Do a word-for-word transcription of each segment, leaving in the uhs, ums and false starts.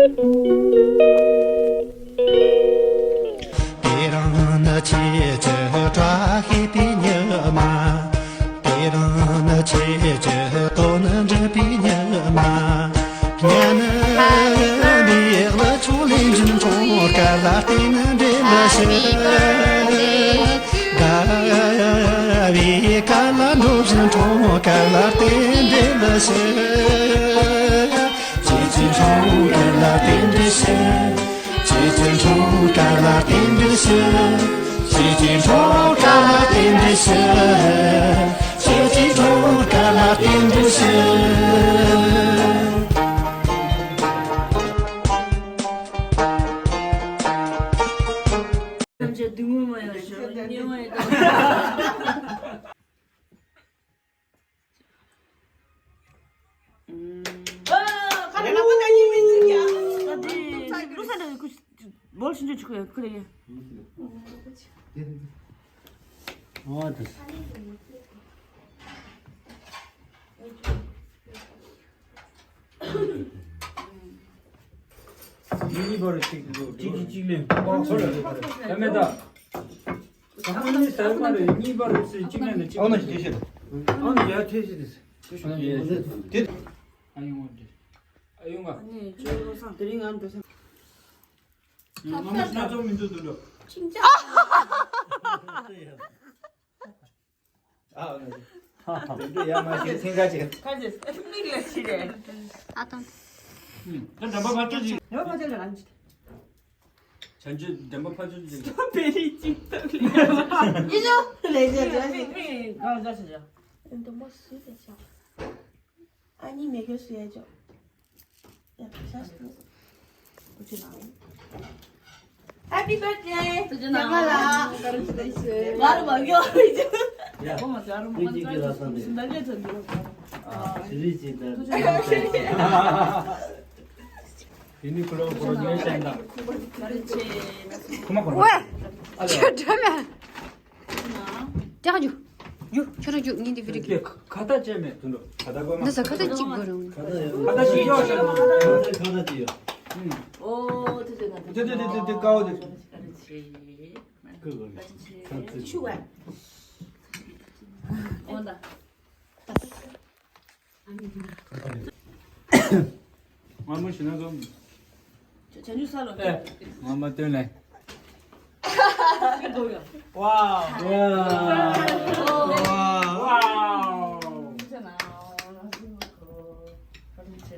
དེ་རིང་ནི་ཁྱེད་ཀྱི་བཀྲ་ཤིས་པའི་ཉི་མ། དེ་རིང་ནི་ཁྱེད་ཀྱི་དོན་འགྲུབ་པའི་ཉི་མ། ཉན་ནི་མེད་ལ་ཆོག་ལེན་བཞིན་འཁྲུངས་སྐལ་ལ་བརྟེན་འབྲེལ་ཞུ། དགའ་བའི་སྐལ་ལ་འགྲོ་བཞིན་འཁྲུངས་སྐལ་ལ་བརྟེན་འབྲེལ་ཞུ། ཁྱེད་ཀྱི་འཁྲུངས་སྐལ་ལ་རྟེན་འབྲེལ་ཞུ། ཁྱེད་ཀྱི་འཁྲུངས་སྐལ་ལ་རྟེན་འབྲེལ་ཞུ། ཁྱེད་ཀྱི་འཁྲུངས་སྐལ་ལ་རྟེན་འབྲེལ་ཞུ། ཁྱེད་ཀྱི་འཁྲུངས་སྐལ་ལ་རྟེན་འབྲེལ་ཞུ། ཐམས་ཅད་སྡུག་བསྔལ་མ་ཡིན་པར་ཤོག་སྙིང་རྗེ་དང་། གཉིས་པར་གཅིག་འགྲོ། གཅིག་གིས་གཅིག་ལེན། ད་མེད་ད། ད་ཨ་ནི་ཟེར་མ་རེད། གཉིས་པར་ཟེར་གཅིག་ལེན་ནས་གཅིག་ཨ་ནི་ལེན། ཞེས་ཞེས། ཨ་ནི་ཡ་ཁྱེད་ཞེས་དེ། ཨ་ནི་ཡ་ཁྱེད་ཞེས་དེ། དེ། ཨ་ཡོང་བ་དེ། ཨ་ཡོང་བ། ཨ་ནི་ཁྱོད་བློ་བཟང་དེ་རིང་ང་འགྲོ་ས། ང་མ་སྣ་ཚོགས་མི་འདུག་འདུག་ལོ། ཨ་ནི། དེ་འདྲ་ཡ་མ་ཤེས་སེང་ག་ཅིག་ཁ་ཅིག་མིག་ལ་ཤི་རེད། ཨ་དང་། ད་འགྲམ་པ་ཕར་ཚུར་ཅིག་འགྲམ་པ་ཕར་ཚུར་ལ་རང་ཅིག་བྱང་ཆུབ་འགྲམ་པ་ཕར་ཚུར་ཅིག་བེ་རི་ཅིག་བཏབ་ལེ། ཡིན་ཅོ། ལེ་ཅོ་ཅོ། མིག་མིག་གང་ཟ་ཟ་ཅོ། འདུག་མ་སུས་ལེ་ཅོ། ཨ་ནི་མེ་གོས་སུ་ཡ་ཅོ། Happy birthday. ང་ལ་མ་གཡོ་བའི་ཅིག་ཡུ་ནི་ཀོ་ལོ་ཁོ་རང་ཉོས་བྱས་ན། ཁུ་མ་ཁོ་རང་། ཨ་ལེ། ཁྱོད་འདྲ་མེད། ཏེ་ཁ་རྒྱུག་རྒྱུག་ཁྱོད་རང་རྒྱུག་ངས་འདི་བི་རི་ཀི། ཁ་ཏ་ཅན་མེད་དུ་འགྲོ། ཁ་ཏ་གོ་མ། འདི་ས་ཁ་ཏ་གཅིག་དགོས་རུང་། ཁ་ཏ་ཡོད། ཁ་ཏ་ཅིག་ཡོད་ཤག་ཁ་ཏ་ཅིག་ཡོད། ཨོ་དེ་དེ་དེ་དེ་དེ་ཀའོ་དེ། ཆུ་བ། འོ་ད། ང་མོ་ཞིག་ན་ཚོམ། བྱང་ཆུབ་ས་ལ། ཨེ། ང་མ་སྟོན་ལེ། ཝའོ། ཝའོ། ཝའོ།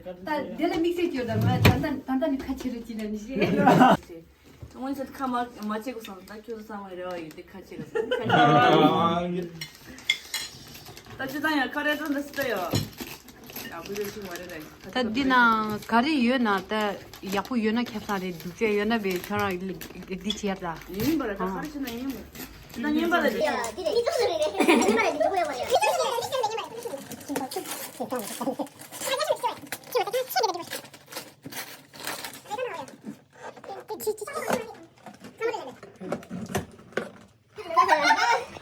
ད་དེ་ལ་དམིགས་བསལ་གྱུར་ད་ང་ད་ལྟ་ད་ལྟ་ནི་ཁ་ཕྱིར་རེ་ཅི་ལ་ནི་ཤེས། དངོས་གནས་ཁ་མ་མ་བྱེད་དགོས་བསམ། ད་ཁྱོད་ཚོ་ཚང་མ་རེ་བ་ཡོད་དེ་ཁ་ཕྱེ་དགོས་བསམ། ད་ཅི་ད་ཡང་ཁ་རེ་ད་འདི་སི་ད་ཡོད། ཡག་པོ་ཡོད་ཅིག་མ་རེད་ད། ད་འདི་ན་ག་རེ་ཡོད་ན་ད་ཡག་པོ་ཡོད་ན་ཁེ་བཟང་རེད། སྡུག་ཅག་ཡོད་ན་བས་ཁྱོད་རང་འདི་བྱེད་ཡ་ད། ཡིན་པ་རེད་ད། ག་རེ་བྱེད་ན་ཡིན་པ། ད་ཉན་པ་ལ་འདི་ཉན་པ་ལ་འདི་ཅོག་ཡོད་པ་རེད།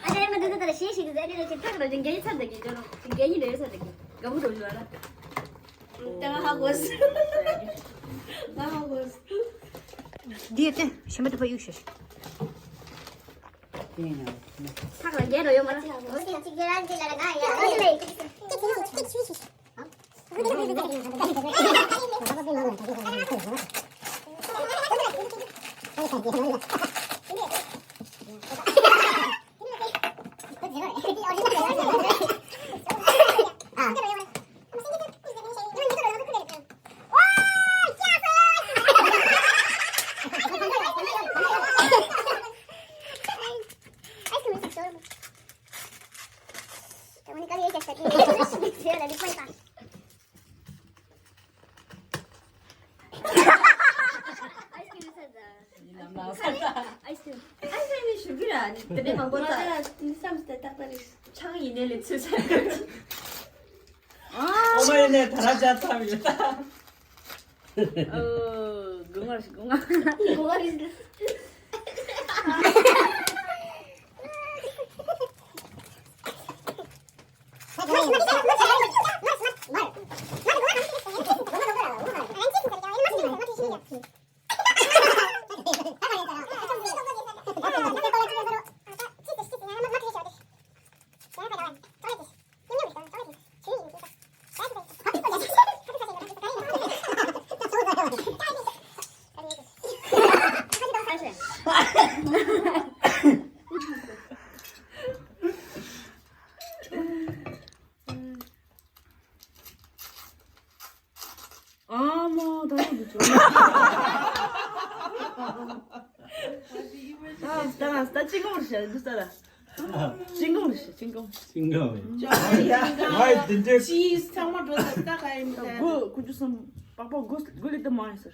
ཨ་ཅག་ཡར་མ་འདི་འདི་ལྟར་ཞེས་ཞིག་ཟེར་ནས་ཅིག་ཐག་རོ་ཅིག་རྒྱ་ཡིག་ཚར་འདི་གི་ཅོ་རོ་ཅིག་རྒྱ་ཡིག་འདྲ་ཡོད་ཚར་འདི་གི་དགའ་པོ་འགྲོ་ཡོད་ར། ད་ང་ཧ་གོ་སི། ང་ཧ་གོ་སི། འདི་ཡོད་དེ་ཞིམ་པ་དུ་བ་གཡུག་ཞེས། ཐག་ལ་རྒྱལ་རོ་ཡོད་མ་ར། ཅིག་རྒྱལ་ར་ཅིག་ལ་ར་ང་ཡ། ཨའི་སི་ཀྲིམ་ཨའི་སི་ཀྲིམ་ཞུ་གི་ར། དེ་ནས་མང་པོ་ད་ང་ལ་དེང་སང་དེ་ཏག་ཏག་རེད། ཆང་ཡིན་ནའི་ལེབ་ཚོད་ཚད་ག་ཅི། ཨོ་མ་ཡིན་ནའི་ད་ར་ཅག་ཚམ་ཡོད་ད། ཨོ་སྒོ་ང་རེད། སྒོ་ང་སྒོ་ང་རེད། ད་ད་ད་ཅི་གོ་རེད་ཤག་འདི་ས་ལ། ཅི་གོ་རེད་ཤག་ཅི་གོ། ཅི་གོ། ཅི་ཡ། ང་ཡི་དེ་འདྲའི། ཅི་ཚང་མ་འགྲོ་ས་ད་ག་ཡིན་ད། གོ་གོ་རྒྱུ་སམ་པག་པག་གོ་གོ་ལི་ད་མ་ཡིན་ས།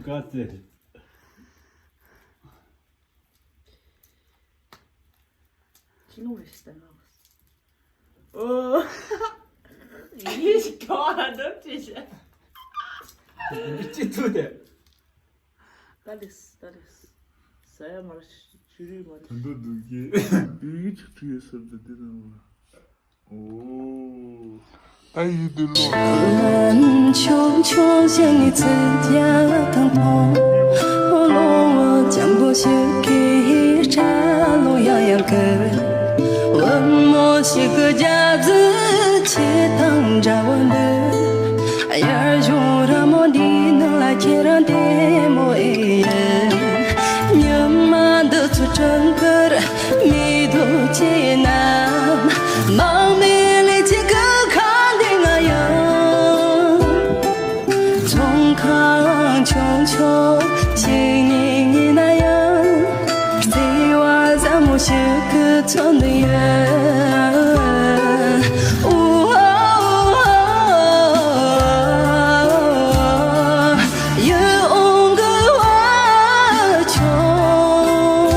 ག་ཚེ། ཅི་ནོ་རེ་ཤི་ད་ནོ། ཨོ། ཡིས་ག་བ་འདོད་ཅི་ཤ། ཅི་ཐུ་དེ། ད་ལིས་ད་ལིས། ས་ཡ་མར་ཤི་ཅུ་རི་མར་ཤི། ད་འདོད་འདུག་གི། ཡིས་ཅི་ཐུ་ཡོད་ཟེར་ད་དེ་ནོ། ཨ་ཡི་དེ་ལོ། ཆུང་ཆུང་ཞིག་ནས་ཚིག་རྒྱག་དང་པོ། ལོ་ལོ་འཇམ་པོ་ཞིག་གིས་སྐྲ་ལོ་ཡང་ཡང་ཁུར། བུ་མོ་ཞིག་གི་རྒྱབ་རྫི་ཆེ་དང་འདྲ་བོ་འདུག་ཡར་གཞུང་ར་མོ་འདི་ནང་ལ་ཁྱེད་རང་བདེ་མོ་ཨེ་ཡིན། ཉི་མ་འདི་ཚོ་སྤྲིན་དཀར། མི་རྡོ་ཆེ་ན་མང་མེད་ལས་ཅི་གི་ཁ་འདི་ང་ཡང་། ཚོང་ཁང་ཆུང་ཆུང་ཞིག་ཉིན་ཉིན་ན་ཡང་། བརྩེ་བ་ཟབ་མོ་ཞིག་གི་མཚོན་དུ་ཡོད། ཨུ་ཨ་ཨུ་ཨ་ཨུ་ཨ། ཡིད་འོང་གི་བ་ཆུང་།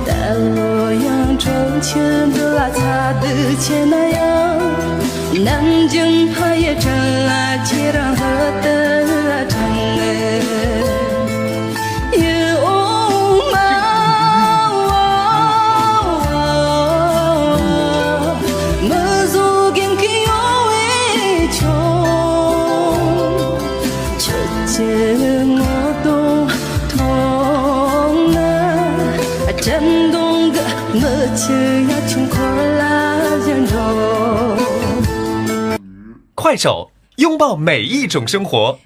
ད་ལོ་ཡང་གྲོང་ཁྱེར་འདི་ལ་ཚ་གདུག་ཆེ་ན་ཡང་། ནམ་རྒྱུན་ཕ་ཡི་དྲིན་ལ་ཁྱེད་རང་ལྷོད་དུ་དྲངས་ནས། ཡིད་འོང་མ་འོང་། མི་བཟོ་རྒན་གྱི་ཡོང་བའི་ཆུང་། ཁྱོད་ཀྱི་ངོ་གདོང་མཐོང་ན། དྲན་གདུང་གི་མི་ཆུ་ཡ་ཆུང་འཁོར་ལ་བཞིན་འགྲོ། 快手，拥抱每一种生活。